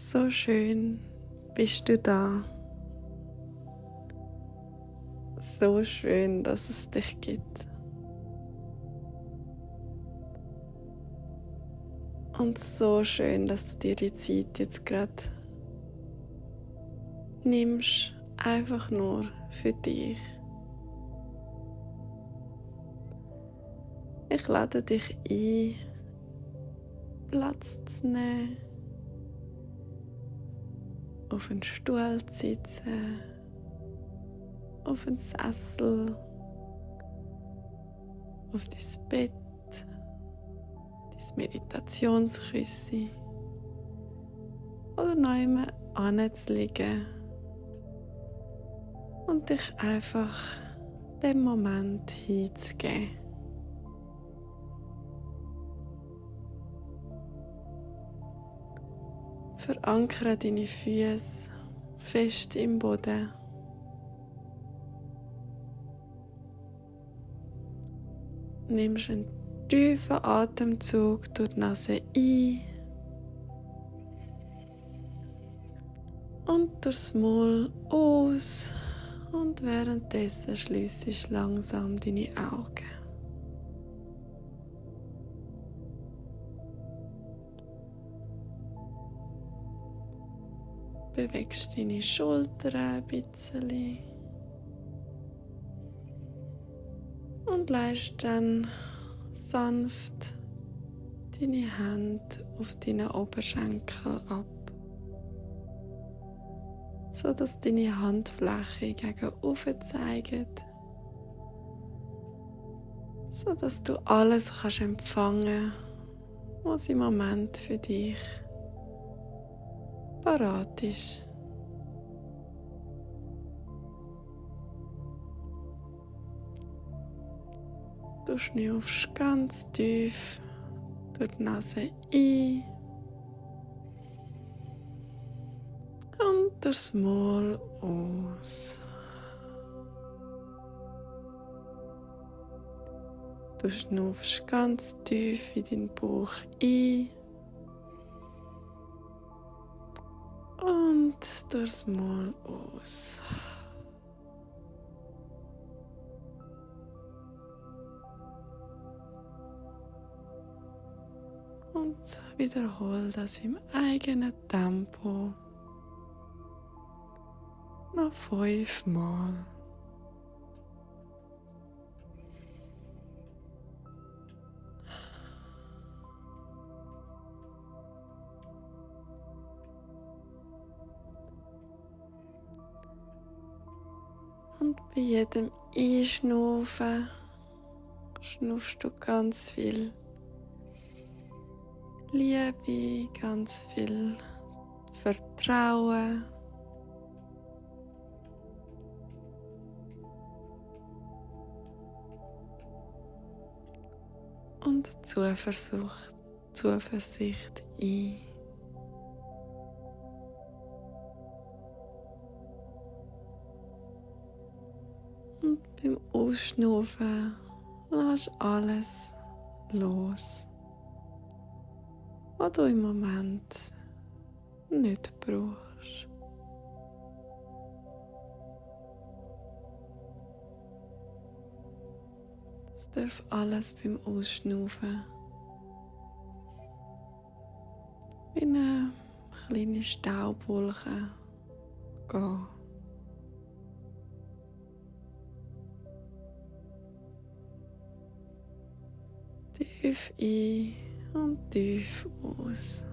So schön bist du da. So schön, dass es dich gibt. Und so schön, dass du dir die Zeit jetzt gerade nimmst, einfach nur für dich. Ich lade dich ein, Platz zu nehmen, auf einen Stuhl zu sitzen, auf einen Sessel, auf dein Bett, dein Meditationskissen oder noch einmal hinzulegen und dich einfach dem Moment hinzugeben. Verankere deine Füße fest im Boden. Nimmst einen tiefen Atemzug durch die Nase ein und durchs Maul aus und währenddessen schliessest langsam deine Augen. Bewegst deine Schultern ein bisschen und leist dann sanft deine Hände auf deinen Oberschenkel ab, sodass deine Handfläche gegen oben zeigt, sodass du alles kannst empfangen, was im Moment für dich parat ist. Du schnaufst ganz tief durch die Nase ein und durchs Maul aus. Du schnaufst ganz tief in deinen Bauch ein und durchs Maul aus. Und wiederhol das im eigenen Tempo noch 5 Mal. Und bei jedem Einschnaufen schnaufst du ganz viel Liebe, ganz viel Vertrauen. Und Zuversicht ein. Und beim Ausschnaufen lass alles los, was du im Moment nicht brauchst. Es darf alles beim Ausschnaufen wie eine kleine Staubwolke gehen. Tief ein und tief aus.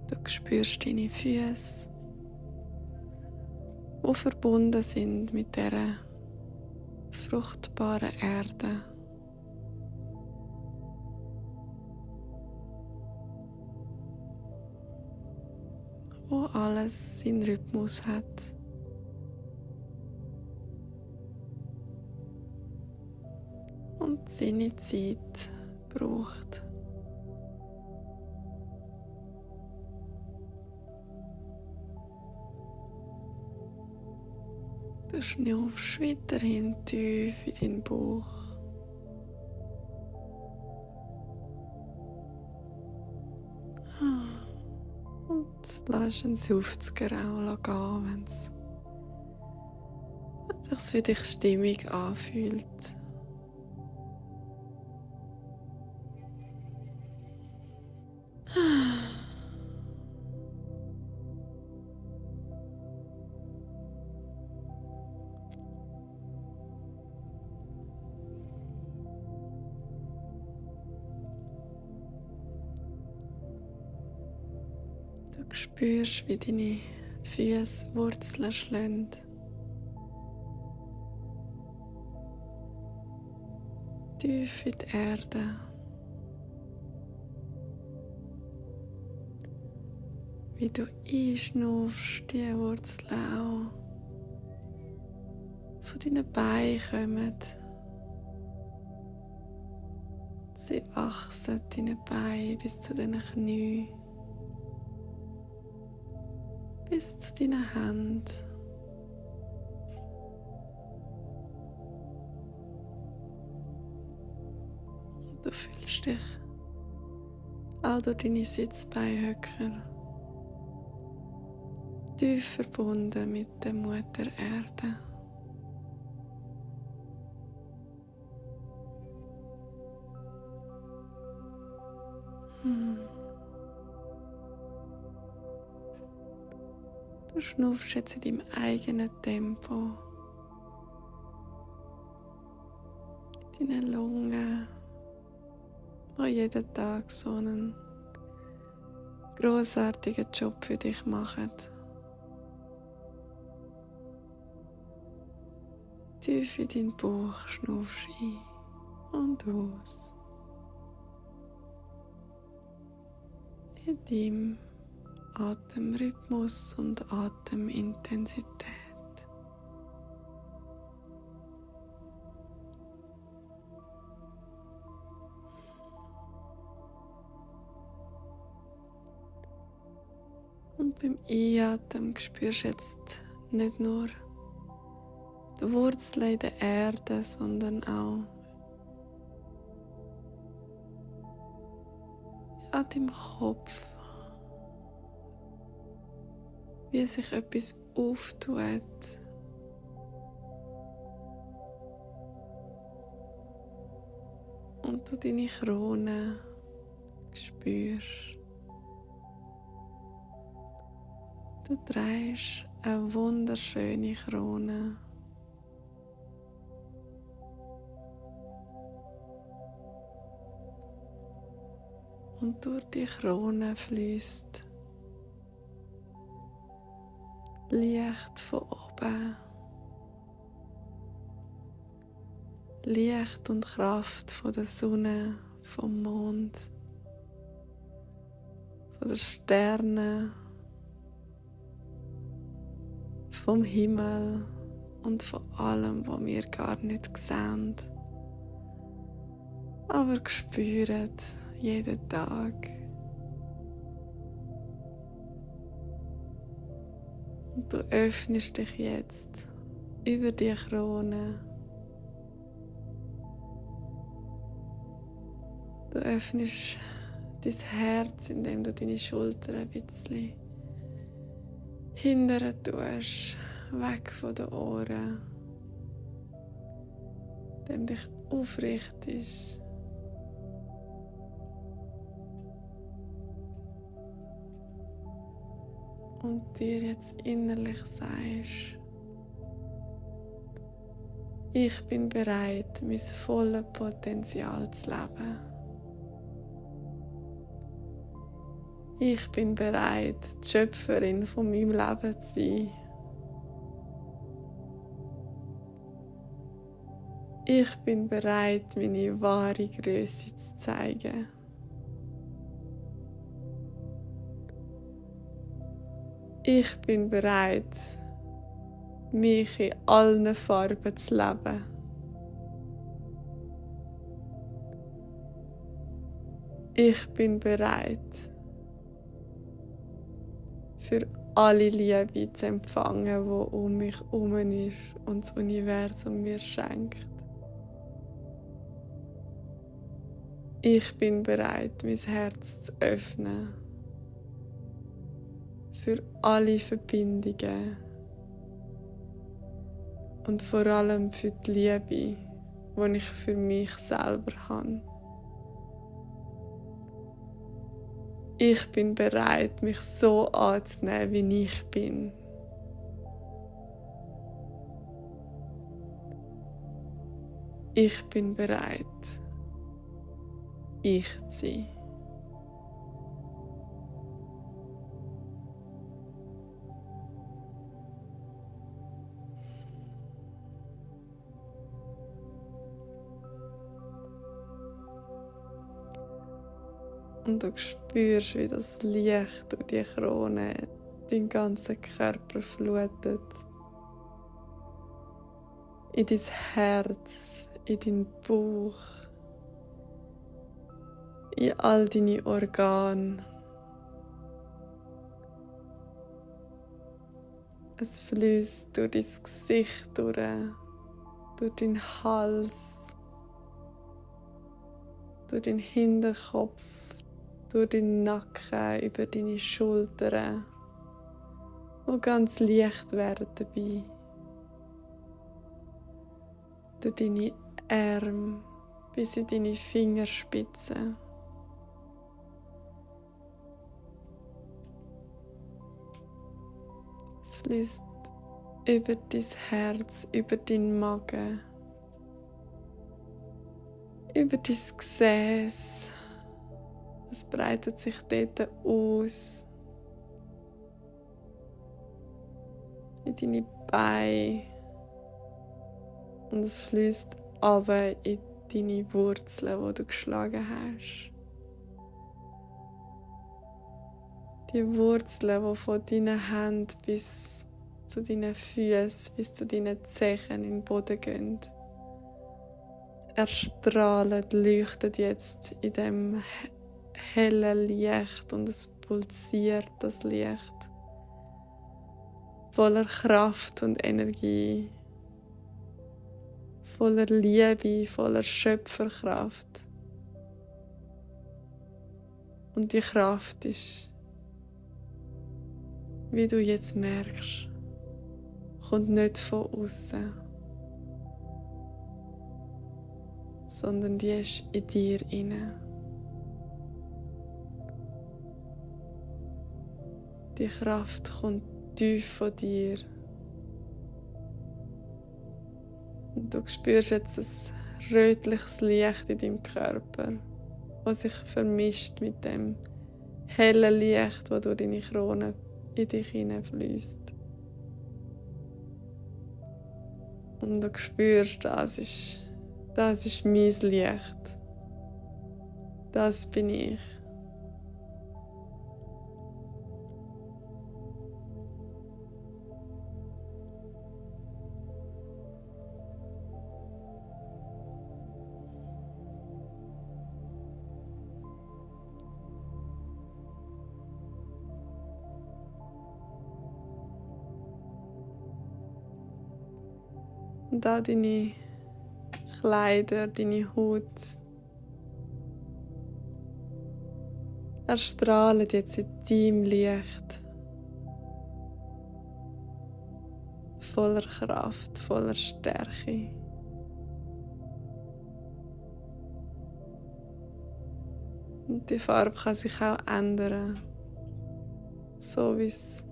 Du spürst deine Füße, die verbunden sind mit dieser fruchtbaren Erde. Wo alles seinen Rhythmus hat. Und seine Zeit braucht. Du schnaufst weiterhin tief in deinen Bauch. Und lass einen Seufzer auch gehen, wenn es sich für dich stimmig anfühlt. Du spürst, wie deine Füße Wurzeln schlagen. Tief in die Erde. Wie du einschnaufst, die Wurzeln auch von deinen Beinen kommen. Sie wachsen deine Beine bis zu deinen Knien, bis zu deinen Händen. Und du fühlst dich auch durch deine Sitzbeinhöcker tief verbunden mit der Mutter Erde. Du schnaufst jetzt in deinem eigenen Tempo. In deinen Lungen, die jeden Tag so einen grossartigen Job für dich machen. Tief in deinen Bauch schnaufst ein und aus. In deinem Atemrhythmus und Atemintensität. Und beim Einatmen spürst du jetzt nicht nur die Wurzeln in der Erde, sondern auch an deinem Kopf, wie sich etwas auftut. Und du deine Krone spürst. Du trägst eine wunderschöne Krone. Und durch die Krone fließt Licht von oben. Licht und Kraft von der Sonne, vom Mond, von den Sternen, vom Himmel und von allem, was wir gar nicht sehen, aber spüren jeden Tag. Und du öffnest dich jetzt über die Krone. Du öffnest dein Herz, indem du deine Schultern ein bisschen hindern tust, weg von den Ohren, indem dich aufrichtest. Und dir jetzt innerlich sagst, ich bin bereit, mein volles Potenzial zu leben. Ich bin bereit, die Schöpferin von meinem Leben zu sein. Ich bin bereit, meine wahre Größe zu zeigen. Ich bin bereit, mich in allen Farben zu leben. Ich bin bereit, für alle Liebe zu empfangen, die um mich herum ist und das Universum mir schenkt. Ich bin bereit, mein Herz zu öffnen für alle Verbindungen und vor allem für die Liebe, die ich für mich selber habe. Ich bin bereit, mich so anzunehmen, wie ich bin. Ich bin bereit, ich zu sein. Und du spürst, wie das Licht durch die Krone deinen ganzen Körper flutet. In dein Herz, in deinen Bauch, in all deine Organe. Es fließt durch dein Gesicht durch deinen Hals, durch den Hinterkopf, durch den Nacken, über deine Schultern, die ganz leicht werden dabei. Durch deine Arme bis in deine Fingerspitzen. Es fließt über dein Herz, über deinen Magen, über dein Gesäß. Es breitet sich dort aus. In deine Beine. Und es fließt runter in deine Wurzeln, die du geschlagen hast. Die Wurzeln, die von deinen Händen bis zu deinen Füßen, bis zu deinen Zehen in den Boden gehen. Erstrahlen, leuchtet jetzt in dem hellen Licht und es pulsiert das Licht. Voller Kraft und Energie. Voller Liebe, voller Schöpferkraft. Und die Kraft ist, wie du jetzt merkst, kommt nicht von außen, sondern die ist in dir inne. Die Kraft kommt tief von dir. Und du spürst jetzt ein rötliches Licht in deinem Körper, das sich vermischt mit dem hellen Licht, das durch deine Krone in dich hineinfließt. Und du spürst, das ist mein Licht. Das bin ich. Und auch deine Kleider, deine Haut erstrahlen jetzt in deinem Licht. Voller Kraft, voller Stärke. Und die Farbe kann sich auch ändern. So wie es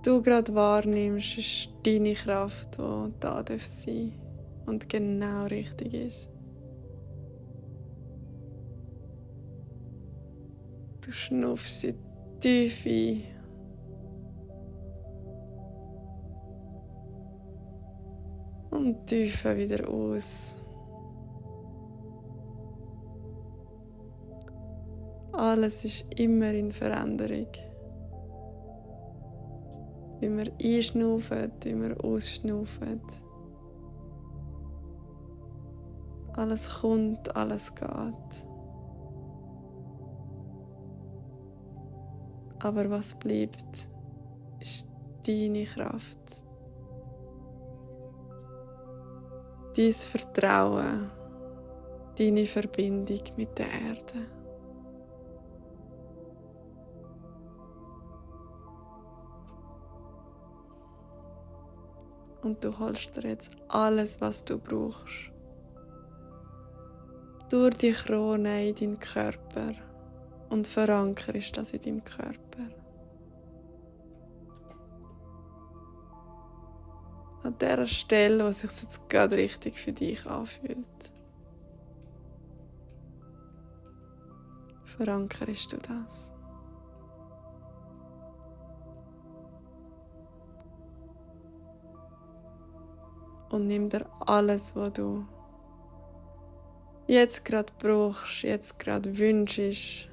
du gerade wahrnimmst, ist deine Kraft, die da sein darf und genau richtig ist. Du schnuffst sie tief ein. Und tiefer wieder aus. Alles ist immer in Veränderung. Wie wir einschnaufen, wie wir ausschnaufen. Alles kommt, alles geht. Aber was bleibt, ist deine Kraft. Dein Vertrauen, deine Verbindung mit der Erde. Und du holst dir jetzt alles, was du brauchst. Durch die Krone in deinen Körper und verankerst das in deinem Körper. An der Stelle, wo es sich jetzt gerade richtig für dich anfühlt. Verankerst du das. Und nimm dir alles, was du jetzt gerade brauchst, jetzt gerade wünschst.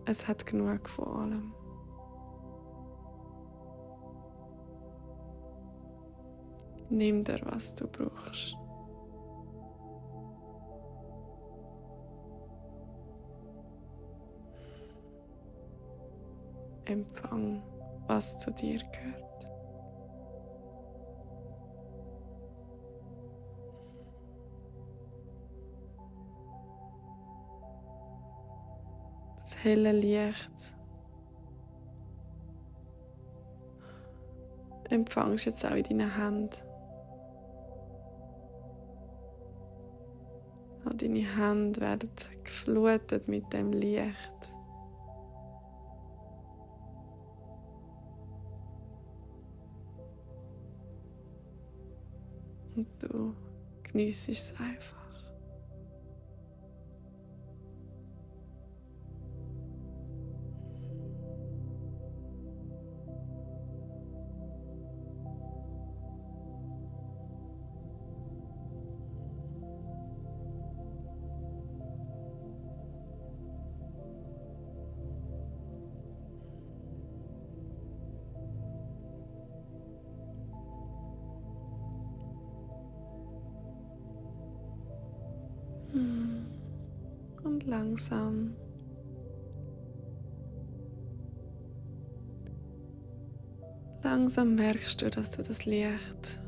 Es hat genug von allem. Nimm dir, was du brauchst. Empfang, was zu dir gehört. Das helle Licht empfangst jetzt auch in deinen Händen. Auch deine Hände werden geflutet mit dem Licht. Und du geniessest es einfach. Und langsam merkst du, dass du das Licht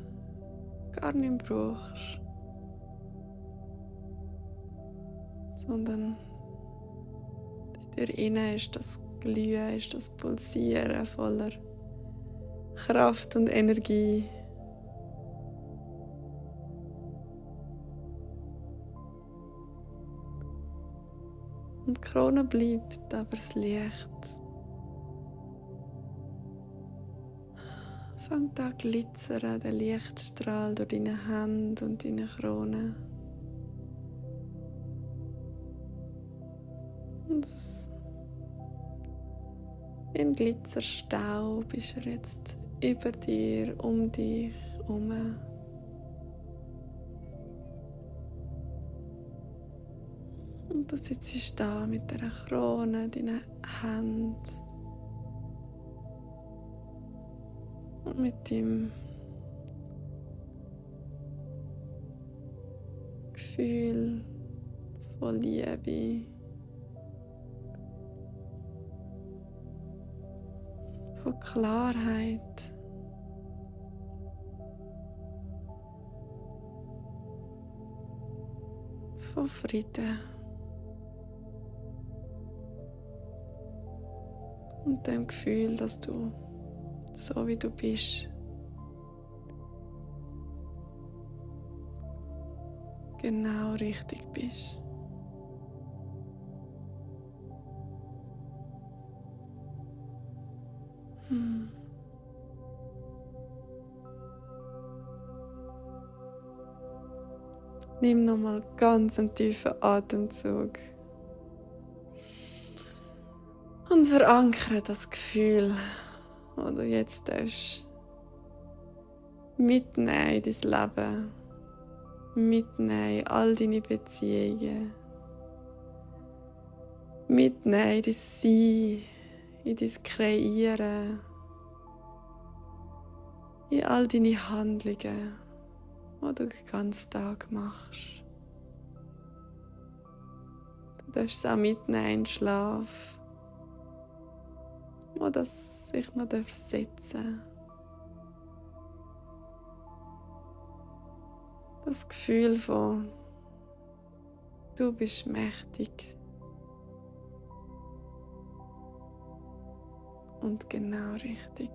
gar nicht brauchst, sondern in dir innen ist das Glühen, ist das Pulsieren voller Kraft und Energie. Und die Krone bleibt, aber das Licht fängt an zu glitzern, der Lichtstrahl durch deine Hände und deine Krone. Und es wie ein Glitzerstaub ist er jetzt über dir, um dich herum. Und du sitzt da mit der Krone in deinen Händen und mit dem Gefühl von Liebe, von Klarheit, von Frieden und dem Gefühl, dass du, so wie du bist, genau richtig bist. Nimm nochmal ganz einen tiefen Atemzug und verankere das Gefühl, das du jetzt mitnehmen in dein Leben, mitnehmen in all deine Beziehungen, mitnehmen in dein Sein, in dein Kreieren, in all deine Handlungen, die du den ganzen Tag machst. Du darfst es auch mitnehmen in den Schlaf. wo das sich noch setzen darf. Das Gefühl von, du bist mächtig und genau richtig.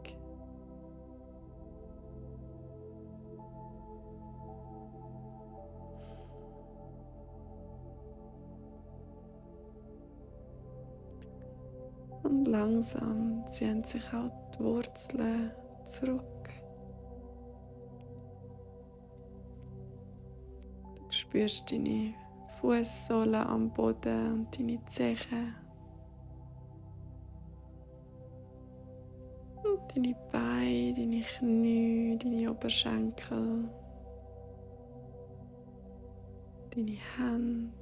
Und langsam ziehen sich auch die Wurzeln zurück. Du spürst deine Fußsohlen am Boden und deine Zehen. Und deine Beine, deine Knie, deine Oberschenkel, deine Hände.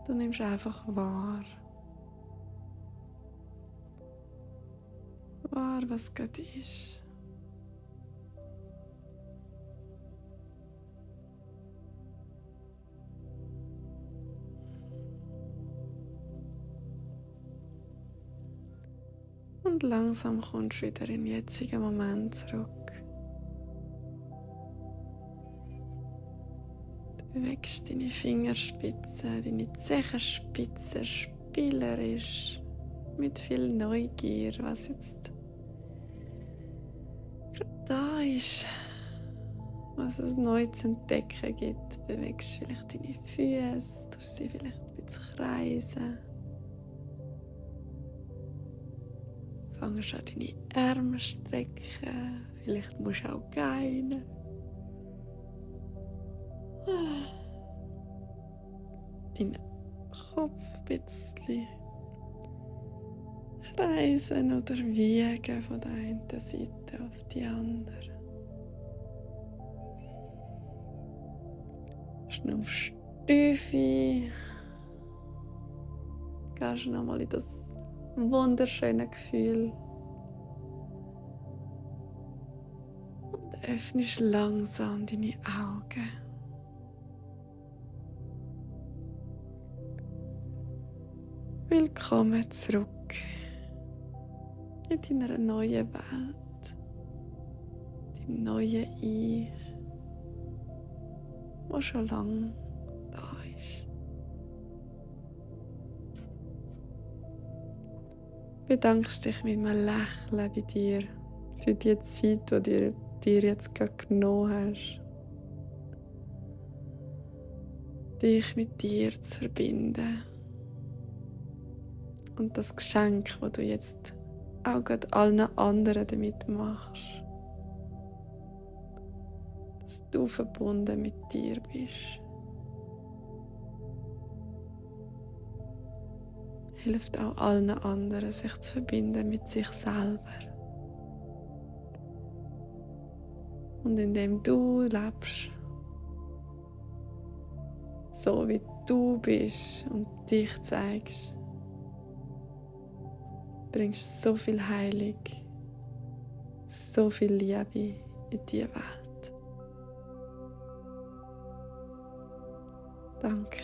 Du nimmst einfach wahr, was gerade ist. Und langsam kommst du wieder in den jetzigen Moment zurück. Du bewegst deine Fingerspitzen, deine Zehenspitzen spielerisch, mit viel Neugier, was jetzt gerade da ist, was es neu zu entdecken gibt. Du bewegst vielleicht deine Füße, tust sie vielleicht ein bisschen kreisen. Fangst an deine Arme strecken, vielleicht musst du auch gähnen. Deinen Kopf ein bisschen kreisen oder wiegen von der einen Seite auf die andere. Schnaufst tief ein. Gehst nochmal in das wunderschöne Gefühl. Und öffnest langsam deine Augen. Willkommen zurück in deiner neuen Welt, deinem neuen Ich, das schon lange da ist. Bedankst dich mit einem Lächeln bei dir für die Zeit, die du dir jetzt gerade genommen hast, dich mit dir zu verbinden. Und das Geschenk, das du jetzt auch gerade allen anderen damit machst, dass du verbunden mit dir bist, hilft auch allen anderen, sich zu verbinden mit sich selber. Und indem du lebst, so wie du bist und dich zeigst, bringst so viel Heilung, so viel Liebe in die Welt. Danke.